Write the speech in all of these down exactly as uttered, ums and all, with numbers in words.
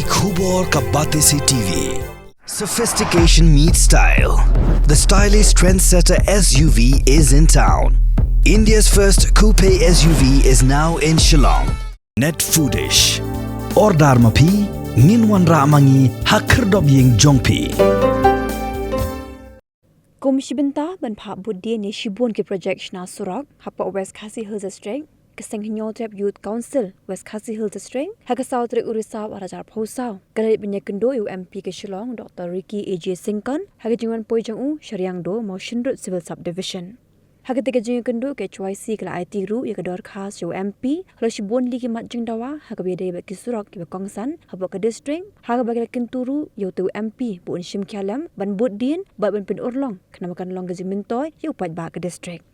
Khubor ka Batesi T V. Sophistication meets style. The stylish trendsetter S U V is in town. India's first coupe S U V is now in Shillong. Net Foodish. Order ma phi, ngin wanrah ma ngi ha khyrdop ïing jong phi. Kum shi bynta ban phah bud dien ïa shibun ki project shna surok hapoh West Khasi Hills District, ka Seng Hynñiewtrep Youth Council West Khasi Hills District, ha ka saw tarik u Risaw ar hajar arphew saw, ka la leit ban ïakynduh ïa u M P ka Shillong, Doctor Ricky A J Syngkon, ha ka jingwan poi jong u sha Riangdo, Mawshynrut Civil Subdivision. Ha kata ka jingïakynduh, ka H Y C ka la aiti ruh ïa ka dorkhas sha u M P halor shibun ki mat jingdawa ha kaba ïadei bad ki surok kiba kongsan hapoh ka district, ha kaba ka la kyntu ruh ïa uta u M P ba un shim khia lem ban bud dien bad ban pynurlong, khnang ba kan long ka jingmyntoi ïa u paidbah ka district.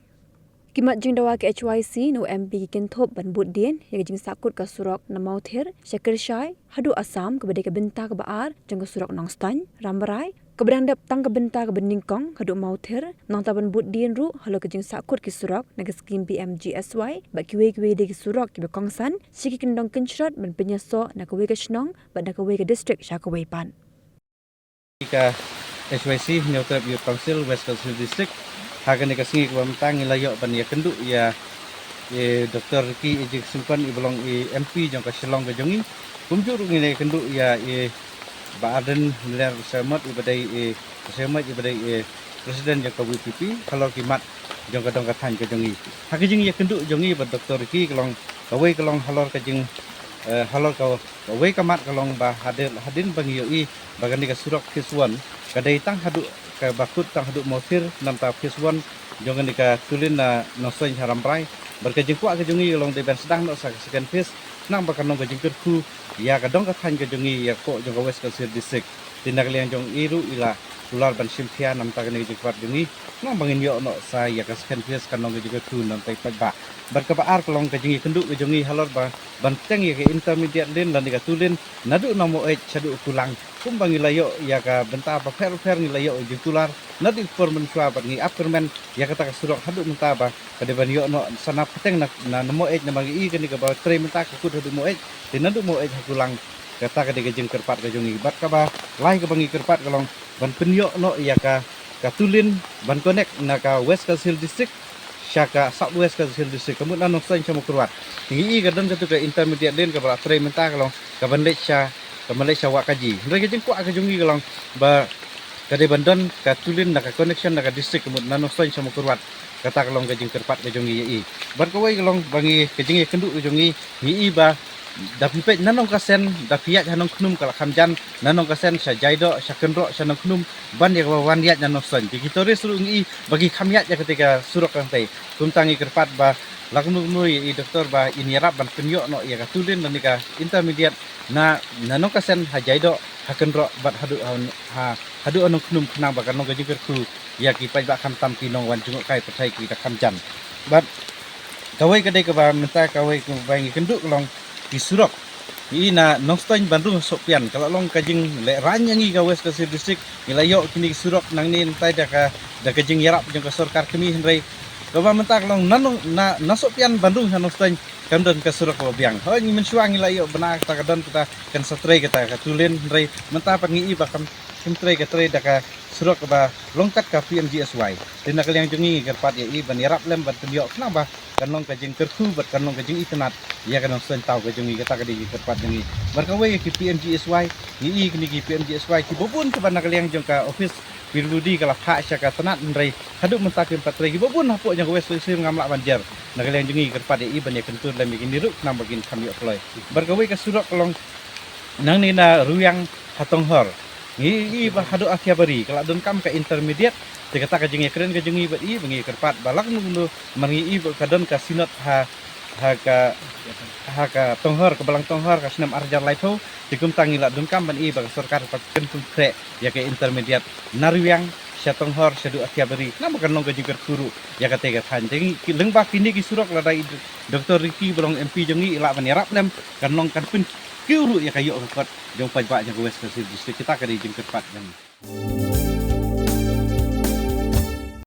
Ki mat jingdawa ka H Y C na u M P ki kynthup ban bud dien ïa ka jingsahkut ka surok na Mawthir sha Kyrshai haduh Assam, kaba dei ka bynta kaba ar jong ka surok Nongstoiñ Rambrai, kaba dang dep tang ka bynta kaba nyngkong haduh Mawthir, nangta ban bud dien ruh halor ka jingsahkut ki surok na ka skhim P M G S Y bad kiwei kiwei de ki surok kiba kongsan sha ki kyndong kynshrot ban pynïasoh na kawei ka shnong bad na kawei ka district sha kawei pat. Ka H Y C, Hynñiewtrep Youth Council, West Khasi Hills District, ha kane ka sngi kaba mynta ngi la ïoh ban ïakynduh ïa, ïa Doctor Ricky A J Syngkon, i ba long i M P jong ka Shillong ka jong ngi. Kumjuh ruh ngi la ïakynduh ïa i Bah Ardent Miller Basaiawmoit, i ba dei i Basaiawmoit, i ba dei i President jong ka V P P, halor ki mat jong ka dong ka thaiñ ka jong ngi. Ha ka jingïakynduh jong ngi bad Doctor Ricky ka long, kawei ka long halor ka jing, eh, halor ka, kawei ka mat ka long ba hadien, hadien ba ngi ïohi ba kane ka surok phase one ka dei tang haduh, kaba kut tang haduh Mawthir, nangta phase one jong kane ka tulin na Nongstoiñ ha Rambrai. Bad ka jingkwah ka jong ngi ka long dei ban sdang noh sa ka second phase, khnang ba kan long ka jingkyrkhu ïa ka dong ka thaiñ ka jong ngi, ïa ka jong ka West Khasi Hills District. Te na ka liang jong i ruh i la kular ban shim khia namar kane ka jingkwah jong ngi, khnang ba ngin ïoh noh sa ïa ka second phase, kan long ka jingkyrkhu namar i paidbah. Bad kaba ar ka long ka jingïakynduh ka jong ngi halor ba ban teng ïa ka intermediate lane lane ka tulin naduh na Maweit shaduh Kulang. Kumba ngi la ïoh ïa ka bynta bapher bapher, ngi la ïoh ïa jingkular naduh por mynshuwa bad ngi ap kyrmen ïa kata ka surok haduh mynta ba ka dei ban ïoh noh sa na pyrthei na, na, na Maweit, namar ngi i kane kaba trei mynta ka kut haduh Maweit, te naduh Maweit ha Kulang. Kata ka dei ka jingkyrpad ka jong ngi. Bad kaba lai kaba ngi kyrpad ka long ban pynïoh noh ïa ka, ka tulin ban connect na ka West Khasi Hills District sha ka South West Khasi Hills District, ka mut na Nongstoiñ sha Mawkyrwat. Ngi i ka don katu ka intermediate lane kaba la trei mynta ka long kaban leit sha, kaban leit sha Wahkaji. Hynrei ka jingkwah ka jong ngi ka long ba ka dei ban don ka tulin na ka connection na ka district, ka mut na Nongstoiñ sha Mawkyrwat. Kata ka long ka jingkyrpad ka jong ngi ïa i. Bad kawei ka long ba ngi, ka jingïakynduh ka jong ngi, ngi i ba da phi peit na Nongkasen, da phi ïaid ha Nongkhnum ka la kham jan, na Nongkasen sha Jaidoh, sha Kynroh, sha Nongkhnum, ban ïa kaba wan ïaid na Nongstoiñ. Te ki tourist ruh ngi i ba ki kham ïaid ïa katei ka surok kangtei. Kumta ngi kyrpad ba la kumno kumno ïa i Doctor ba in ïarap ban pynïoh noh ïa ka tulin lane ka intermediate na, na Nongkasen ha Jaidoh, ha Kynroh bad haduh ha, ha, haduh ha Nongkhnum, khnang ba kan long ka jingkyrkhu ïa ki paidbah, khamtam ki nongwan jngohkai pyrthei kiba kham jan. Bad kawei ka dei kaba mynta, kawei kaba ngi kynduh ka long ki surok. Ngi i na Nongstoiñ ban rung ha Sohpian, ka la long ka jinglehrain ïa ngi ka West Khasi Hills District. Ngi la ïoh kine ki surok nangne mynta da ka, da ka jingïarap jong ka sorkar kmie, hynrei kaba mynta ka long na Nong, na, na Sohpian ban rung ha Nongstoiñ kam don ka surok kaba biang. Hooid, ngi mynshuwa ngi la ïoh bna kata, ka don kata, kan sa trei kata ka tulin, hynrei mynta pat ngi i ba kam, kam trei, ka trei da ka surok kaba long kat ka P M G S Y. Te na ka liang jong ngi ngi kyrpad ïa i ban ïarap lem ban pynïoh, khnang ba kan long ka jingkyrkhu bad kan long ka jingitynnad ïa ka Nongstoiñ thaw ka jong ngi. Kata ka dei ka jingkyrpad jong ngi. Bad kawei ïa ki P M G S Y, ngi i kine ki P M G S Y kiba bun kiba na ka liang jong ka office P W D ka la phah sha ka tnat, hynrei haduh mynta kim pat trei. Kiba bun hapoh jong ka West Khasi Hills ngam lah ban jer. Na ka liang jong ngi ngi kyrpad ïa i ban ïakyntur lem ïa kine ruh, khnang ba kin kham ïoh kloi. Bad kawei ka surok ka long nangne na Riwiang ha Tonghor. Ngi i ba haduh Athiabari ka la donkam ka intermediate. Te kata ka jingïakren ka jong ngi bad i ba ngi kyrpad ba la kumno kumno, namar ngi i ba ka don ka synod ha, ha ka, ha ka Tonghor, ka balang Tonghor, ka snem ar hajar laiphew. Te kumta ngi la donkam ban i ba ka sorkar pat kan pynkhreh ïa ka intermediate na Riwiang sha Tonghor shaduh Athiabari, khnang ba kan long ka jingkyrkhu ruh ïa katei ka thaiñ. Te ngi, ki, lyngba kine ki surok, lada i Doctor Ricky ba long M P jong ngi i lah ban ïarap lem, kan long kan pynkiew ruh ïa ka ïoh ka kot jong paidbah jong ka West Khasi Hills District. Kata ka dei jingkyrpad jong ngi.